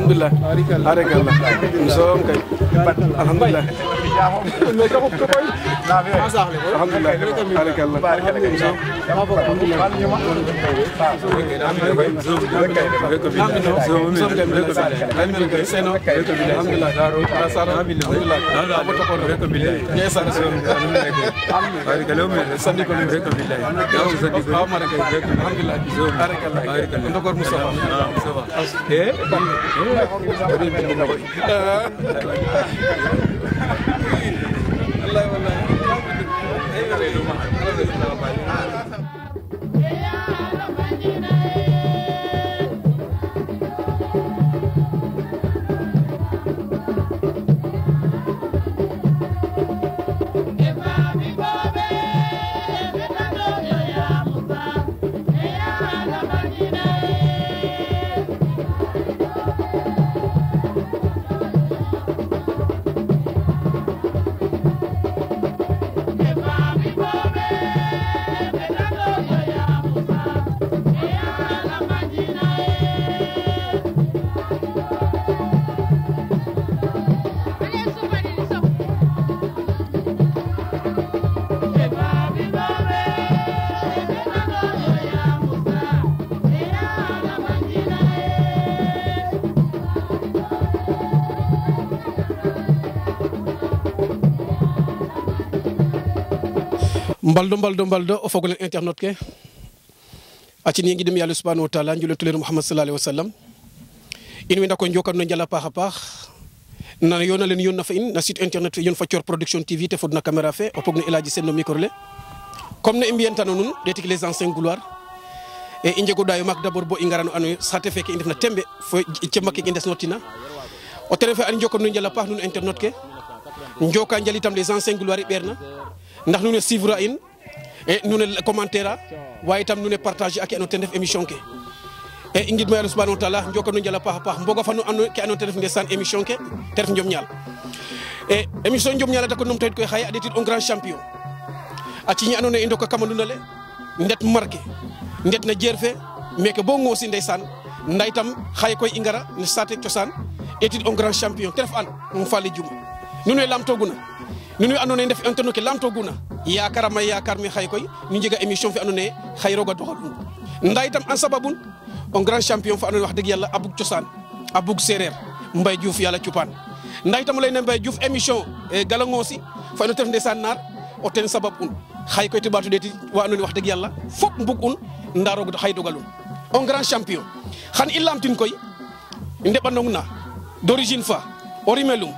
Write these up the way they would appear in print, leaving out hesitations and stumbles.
Alhamdulillah. Barakallah. Musom kay. Alhamdulillah. Alhamdulillah. Barakallah. mbaldo o fogole internet ke acini ngi dem yalla subhanahu wa ta'ala njule tulere muhammad sallallahu alaihi wasallam in wi ndako njokkat no njala paxa pax na yona len yonna fa in na site internet yon fa Thior production TV te fodna caméra fe o pogno Eladji Sène no micro le comme ne mbiyantano nun detik les anciens gloires e injego dayo mak d'abord bo ingarano anu sate feke indef na tembe fo cemake indes notina o tere fe an njokkat no njala pax nun internet ke njoka njalitam les anciens gloires berna ndax nous ne suivre in et nous ne commentaire waye tam nous ne partager ak eno tendef émission ke e ngid ma subhanahu wa ta'ala njoko no njala pax pax mboga fanu anu ke eno tendef ndesan émission ke teref njom ñal e émission njom ñal da ko nom tayit koy xaye adetit un grand champion aci ñi anone indo ko kamanduna le ndet marqué ndet na jerfe mais que bo ngosi ndesan nday tam xaye koy ingara ne sate ciosan etit un grand champion teref an mo fali juma nous ne lam toguna nunu andone def internet ke lamto guna yaakar mi xay koy ñu jega émission fi andone xay roga doxal nday tam en sababun un grand champion fa andone wax deug yalla abuk ciosan abuk serer Mbaye Diouf yalla ciupan nday tam lay ne Mbaye Diouf émission galangosi fa no def ndesan nar o ten sababun xay koy tibatu deti wa andone wax deug yalla fop mbug un ndaro xay dogalun un grand champion xan ilamtin koy ndebanong na d'origine fa orimelum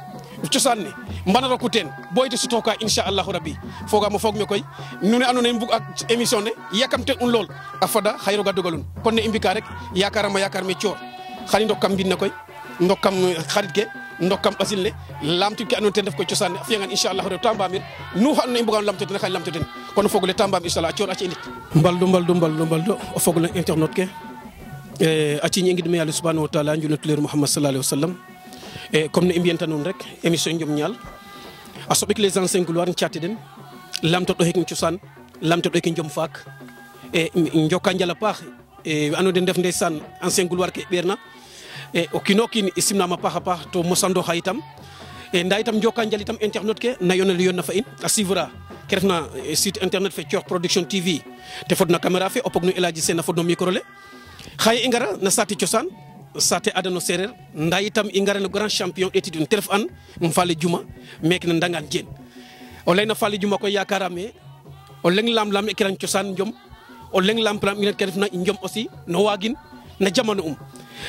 ciosan ne mbanaro kuten boyte sutoka inshallah rabbi foga mo fogme koy nune anone mbug ak émission ne yakamte un lol afada khayro ga dogalun kon ne imbika rek yakarama yakar me Thior khali ndokam binna koy ndokam xarit ke ndokam basil ne lamtu ke anone ten def ko ciosan ne fiangan inshallah rabbi tambamir nu xanne mbugam lamtu ten khali lamtu ten kon fogole tambam inshallah Thior aci nit mbaldo o fogole internet ke aci ñi ngi dem yalla subhanahu wa ta'ala njuna tuleer muhammad sallallahu alaihi wasallam et comme ne imbienta non rek émission njom ñal a sobik les anciens gloires ciati den lamto do hek ciosan lamto do hek njom fak e njoka njala pax e ando den def ndeysaan ancien gloire ke berna e o kinokin isimna ma paxa pax to mosando haytam e nda itam njoka njal itam internet ke na yonel yonna fa in a suivra ke refna site internet fe Thior production TV te fodna caméra fe o pogno Eladji Sène fodno micro le xaye ingara na sati ciosan sate adano serer nda itam ingara no grand champion étude un telef an mfale juma mek na ndangan jen o leyna fale juma ko yakarame o leng lam ekiran ciosan njom o leng lam plam ina keref na njom aussi no wagin na jamano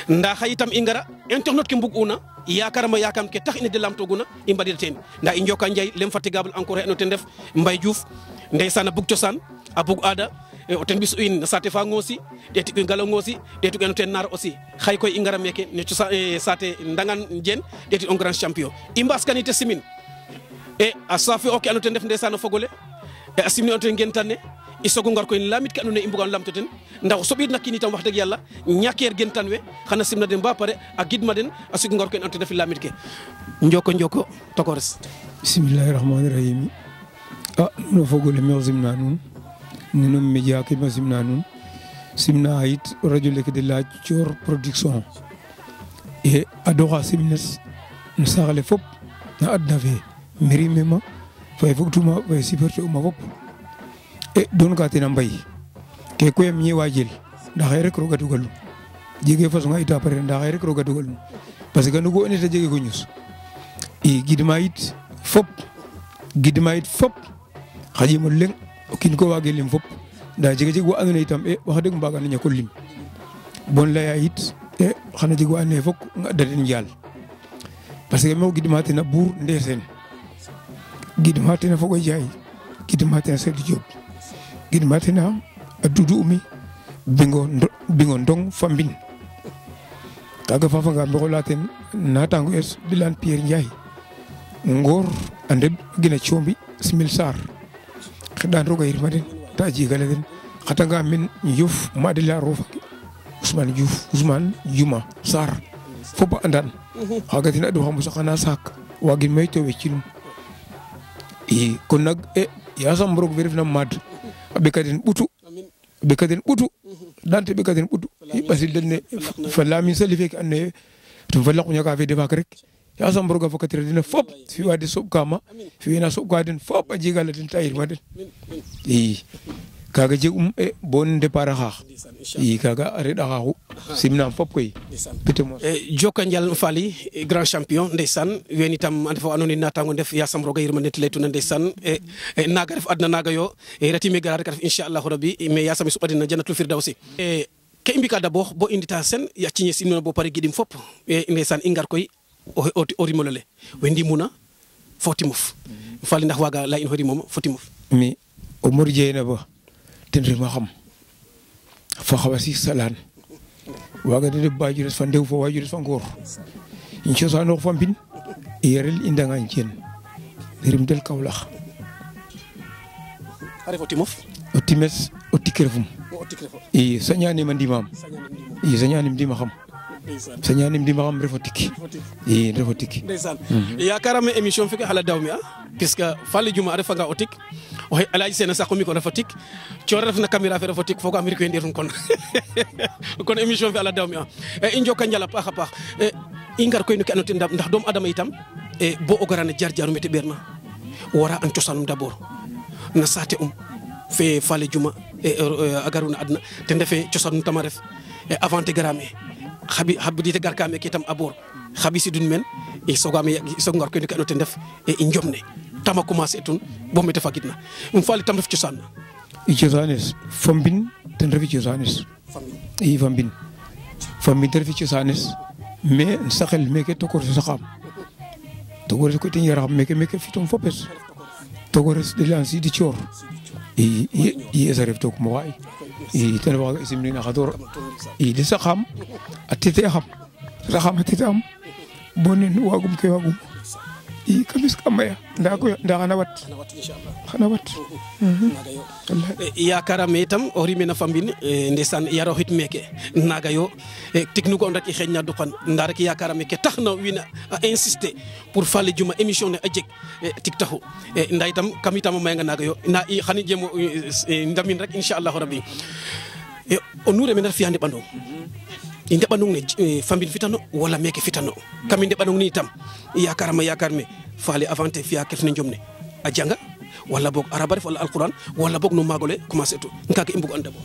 nda xay itam ingara internet ke mbug una yakarama yakam ke tax ine de lamtoguna i mbaɗir teen nda i njoka njay l'infatigable encore no ten ref Mbaye Diouf ndeysaan a bug cosaan a bug aada o ten ɓisu in no saate fa ngoosi ɗeetuɓe ngalo ngoosi ɗeetuɓe no ten naar aussi xay koy i ngara meke no saate Ndangan Diene ɗeetuɗ on grand champion i mbaskanite simin e a safi oke ano ten ref ndeysaan o fogole e a simni on ten gen tanne i sogo ngar koy lamit ke andoona yee i mbugan lamto ten ndax o soɓiidna kiin itam wax dëgg yàlla ñakeer gen tan we xana simna den ba pare a gidma den a sogo ngar koy ando ten ref lamit ke njoko tokores bismillahi rahmani rahim nuno fogole me simna nuun nuno média ke me simna nuun simna yit radio leke de la Thior production e a doxa simnes no saax le fop na adna fe mairie mema fay fogtuma fay supporter uma fop e doon ka ten a mbay ke koy am ñeewa jël nda xay rek roga dugalum jege façon a ita pare nda xay rek roga dugalum parce que nugo ene ta jege ko ñus i gidma yit fop xajimo leng o kiin ko waage lim fop nda jeg wa andoona yee itam wax dëgg mbaga na ñako lim bon laya yit xana jeg wa andoona yee fok da den njaal parce que me gidma ten a buur Ndeseen gidma ten a Fogo Diaye gidma ten a Seydou Diop gidma ten a Doudou Oumy bingo ndong fa mbin kaga fafanga mboxola ten natango es Bilane Pierre Ndiaye Ngor a ndeɓ gina Thiomby Simil Sarr xeɗan roga yirma den ta jegale den xatanga men Diouf Madela Rofake Ousmane Diouma Sarr fop a andan xaga ten a ɗoxa mosa xana saak wagin may to wecinum i kon nak yasam roog fe refna maad a ɓeka den ɓutu dante ɓeka den ɓutu i ɓasil den ne fa lamin sali feke and naye ten fa laqu ñaka fe defaak rek yasam roga fokatira den fop fi'wa de soɓ kama fi'ena soɓ ka den fop a jegala den ta yirma den i kaga jeg'um bo départ a xaax i kaga a reɗ'axaaxu simnam fop koy pitemo joka njal Faly grand champion ndeysaan ween itam a ndefa andoona yee natango ndef yasam roga yirmande te laytuna ndeysaan naga ref adna naga yo ratime gara rek a ref inchallahu rabbi mais yasam i suɓa den na jannatul firdawsi ke i mbika d'abord bo i ndeta sen ya ciñe simnona bo pare gidim fop ndeysaan i ngar koy o rimole le we ndimuna fo timuf Faly ndax waaga lay in ho rimom fo timuf mi o mor jeyna ba ten rima xam fa xawa si salaan waaga de bajures fa ndew fo wajures fa Ngor in cosaanoox fa mbin i yarel i Ndangan Diene rim del Kaolack a ref o timof o times o tik refum i sañanim a ndimam i sañanim ndima xam ref o tik i ref o tik ndeysaan yakarame émission feke xala dawme a puisque Faly Diouma a refanga o tik oxe Alhaji Sene Sakho mi ko refa tik Thior ref na caméra fe refa tik fogaam rik we ndeerum kon kon émission fe ala dawme a i njoka njal a paax i ngar koy no ke andoona yee ndax doomu adama itam bo o gara no jaar-jaarum mete ɓeerna wara an cosaanum d'abord na saate fe Faly Diouma a garuna adna ten refe cosaanum tama ref avant te gara me xabidite gar ka meke itam abord xa ɓisidun meen i soog ngar koy no ke andoona yee ten ref i njomne tama commencer tun bo mete fagidna Faly tam ref cosaan i cosaanes fa mbin ten refi cosaanes i fa mbin ten refi cosaanes mais saxel meke tokores saxaam tokores koy ten yaraxam meke fitum fopes tokores de lan Sidi Thior i esa ref took mo xaay i ten waaga i simnina xator i de saxaam a tete axam am bo nen waagum ke waagum i kamis ka maya nda xana wat yakarame itam o rimena fa mbin ndeysaan yaroxit meke naga yo technique on rek i xeeñna duqan nda rek yakarame ke taxna wiin a insister pour Faly Diouma émission ne a jeg tig taxu nda itam kam itam a mayanga naga yo nda i xani jem ndamin rek inchallahu rabbi o nu remena fiya ndeɓandong i ndeɓanong ne fa mbin fitano wala meke fitano kam i ndeɓanong ni itam yakar me Faly avant te fiya kef ne njom ne a janga wala boog araba ref wala alquran wala boog no maagole commencer tu kaga i mbug an d'abord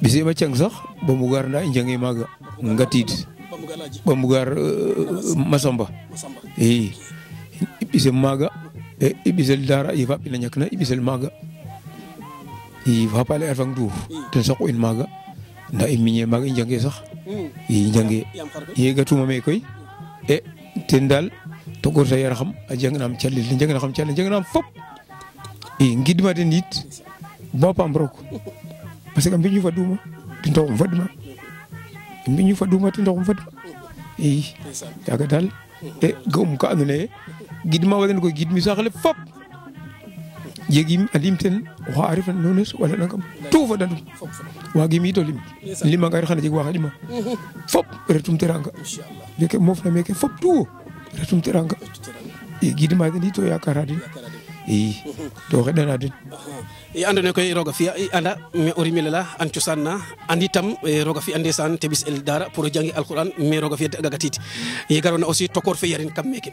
bise ma cang sax ba mu gar nda i njange maaga ngatiid ba mu gar Masamba i ɓisem maaga i ɓisel Dara i fa ɓina ñakna i ɓisel maaga i fa Paale Arfang Ndour ten saqu in maaga nda i miñe maaga i njange sax i njange ye gatuma me koy e ten dal tokor sa yar xam a jang nam callil le jang na xam callil jang nam fop e ngidma den yit bo pam rok parce que mbiñu fa duma tin to fadma mbiñu fa duma tin to fadma e kaga dal e gom ko andone gidma waden ko gidmi saxle fop yegim alim ten o arifan nones wala nangam tout fa dadum wagi mi to lima ngar xana jeg waxa lima fop retum teranga meke mof na meke fop tout retum teranga e gidma den to yakara din e to xedana din i andone koy roga fiya i anda me o rimela an cosaan na andi tam roga fi ande san tebis el dara pour jangi alquran me roga fiya gagatit ye garona aussi tokor fe yarin kam meke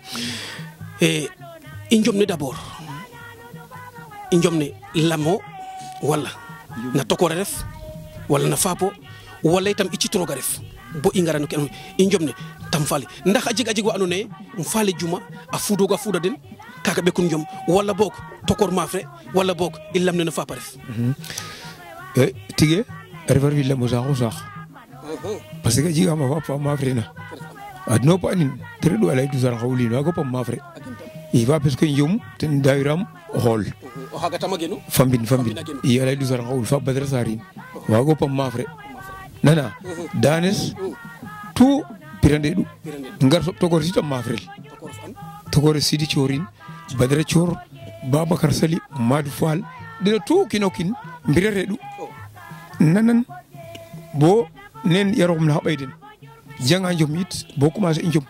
e i njomne d'abord i njomne lamo wala na tokor ref wala na fapo wala itam i citroga ref bo i ngarano ken i njomne tam fali ndax a jeg wa andona ye fale juma a fudoga fuda den kaka be kun njom wala bok tokor mafre wala bok illam ne fa paref tige refer wi lamo saxo sax parce que jiga ma fa mafre na adno pa nin tere do alay du sar xawli no ko pam mafre il va parce que njom ten dairam hol o haga tamagenu fambin i alay du sar xawul fa badra sarin wa go pam mafre nana danes tout pirande du ngar so tokor ci tam mafre tokor sidi chorin badara chor Babacar Sali Madou Fall dina tout kinokin mbirere du nanan bo nen yarom na bayden janga njom it bo commencé njom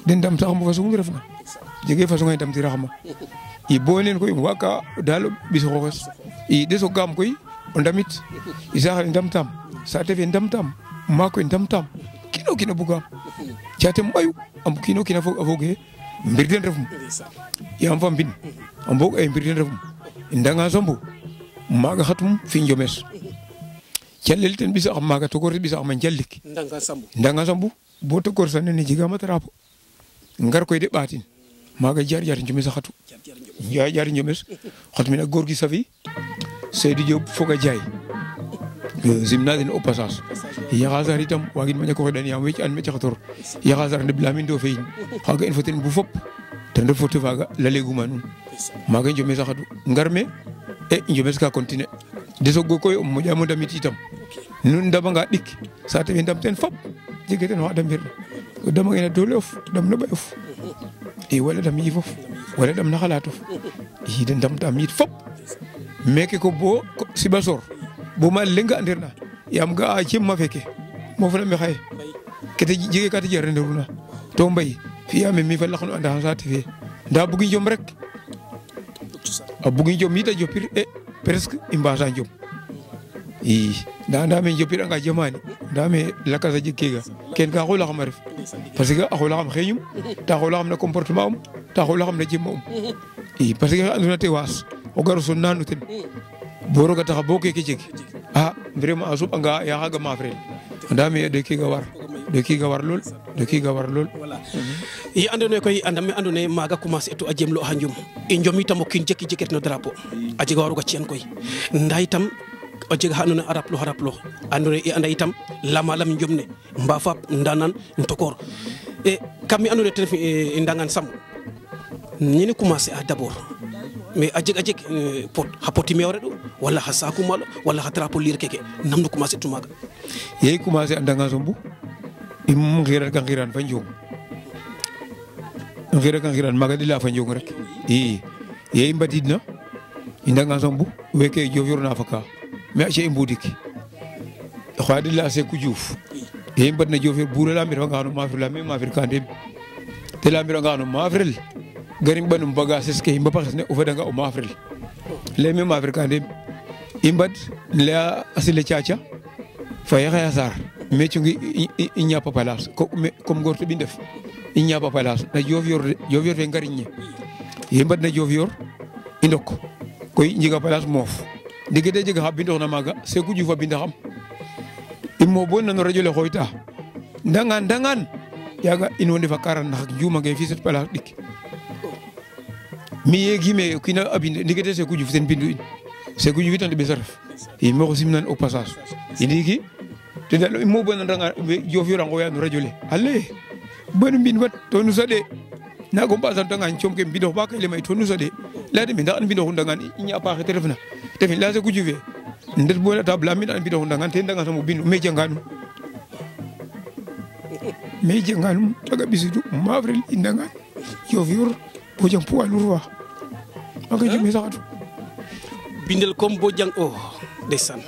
den dam tax mo façon refna jege façon ngay dam ti rahma i bo nen koy waka dal biso xos i deso gam koy on damit i saxal ndam tam sa tefe ndam tam ma koy ndam tam kino buga ciatem bayu am kino afoge mbirden refum yam fam bin ambok ay mbirden refum ndanga sombu maga khatum fi njomes cellel ten bisa am maga tokor bisa am jallik ndanga sambu bo tokor sanne ni jiga matrapo ngar koy de batin maga jar njomes khatu jar njomes khatmina gorgi safi Seydou Diop foga jay zimna den au passage ya khazar itam wagin ma ko dan yam wecc an me khator ya khazar ne blamin do feyin khaga en foten bu fop tan do foto faga la leguma nun maga njomes khatu ngarme e njomes ka continue deso go koy mo jamo damit itam nun dama nga dik sa te ndam ten fop jigeten wa dam bir dama ngena dole of dam no bayof e wala dam yi fof wala dam na khalatof yi den dam tam yit fop meke ko bo sibasor bo ma lenga anderna yam ga a cim ma feke mo fa me xay kete jige ka ti jere nduruna to mbay fi am mi fa la xonu anda sa TV nda bugi jom rek a bugi jom mi ta jopir e presque imbasa jom i nda me jopir nga jamani nda me la ka sa jikega ken ka xola xam ref parce que a xola xam xeyum ta xola xam na comportement ta xola xam na jëm i parce que anduna te was o garu so nanu ten boro ga taxa bo ke jege ah vraiment a soɓ anga ya xaga ma frère andame de ki ga war lool voilà i andone koy andame andone maga commencer to a jemlo ha njum i njom itam o kin jeki jeket no drapeau a jega waruga ci'an koy nda itam o jega xa andona a raplo andone i anda itam lamalam njom ne mba fap ndanan tokor e kam mi andone ten i ndangan sam ñini commencer a d'abord mais a jeg pot xa poti meewre ɗo walla xa saku maalo walla xa drapeau lire keke nam no commencer tu maaga yeyi commencer andanga sombu im ngiran ka ngiran fa njong maaga ɗila fa njong rek i yeyi mbadidna i ndanga sombu weke jofiorna fa ka mais a ce i mbudik xoya ɗila Sekou Diouf yeyi mbadna jofior buura lamir fa ngano mafir la me mafir ka ndem te lamir ngano mafrel garim banum baga seske imba paxne o fedanga o mafrel le me mafrel ka ndem imbad la asile chacha fa ya sar me chungi i ñapa palas comme gorto bi def i ñapa palas na jofior fe ngariñe imbad na jofior i ndok koy njiga palas moof digede jega xa bindox na maga Sekou Diouf a binda xam imo bo nano radio le xoyta ndangan yaga in wonde fa karan nak juma nge fi set palas dik mi yegime kina abinde ndigete Sekou Diouf ten bindu in Sekou Diouf tan be saraf i mo simnan au passage indiki te dal mo bon ndanga jofiora ngoya no radio le alle bonu mbin wat to nu sade na go ba san tangan chom ke bido ba kay le may to nu sade la de min da an bido hundangan inya pa ke telefona te fin la se ku juve ndet bo la tabla min an bido hundangan te ndanga mo binu me janganu taga bisidu ma avril indangan yo viur bo jang po alurwa maka jume sakatu bindel kom bojang oh ndeysaan